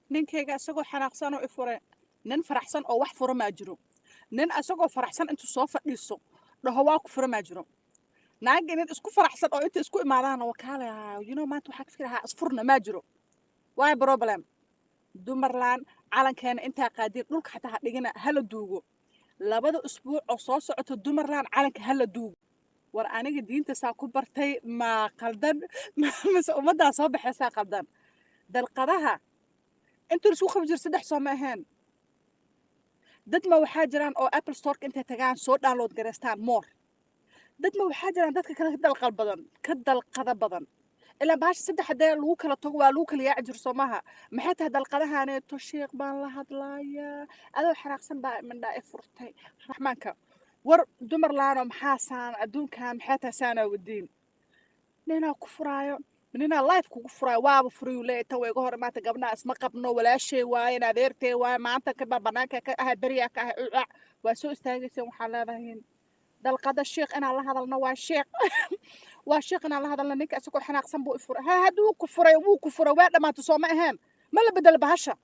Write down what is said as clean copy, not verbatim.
Ninkayga isagoo xanaaqsan oo i furay. Nin faraxsan oo wax furo maa jiro? Nin isagoo faraxsan intuu soo fadhiiso dhaho "waa ku fura" maa jiro? Naag nin isku faraxsan oo inta isku imaadaana wakaalaya maanta waxaa ka fikirahaa isfurna maa jiro? Waay problem. Dumarland, calankeena intaa qaadiin dhulka xataa ha dhigina, hala duugo. 2da usbuuc oo soo socoto, Dumarland calanka hala duugo. War aniga diinta saa ku bartay ma qaldan mise ummaddaa soo baxaysaa qaldan? Dalqadaha intuu laisku qabi jiro saddex soo ma ahayn? Dad ma waxaa jiraan oo Apple Storeka intay tagaan soo download garaystaan more? Dad ma waxaa jiraan dadka kale ka dalqal badan, ka dalqada badan? Ilaa bahasha saddex haddee lagu kala tago waa lagu kala yaaci jiro, soo maaha? Maxay tahay dalqadahaaneeto? Sheekh baan la hadlayaa, adoo xanaaqsan baa mindhaa i furtay. Raxmaanka, war dumarlaano, maxaa saan adduunkan? Maxay tahay saanaa wadiin? Ninaa ku furaayo, ninaa life kugu furaayo, waaba furayuu leeyahay. Tan way iga hor imaata, gabdhaha isma qabno, walaashay waaye, adeertay waaye, maanta ka banaanka ka ahay, beriyaa ka ahay, ucac waa soo istaagayseen. Waxaa leedahay dalqada sheekh inaan la hadalno, waa sheekh, waa sheekh inaan la hadalno. Ninka isagoo xanaaqsan buu i furay. Ha, hadduu ku furay, wuu ku furay, waa dhammaatay, soo ma ahayn? Ma la bedelo bahasha.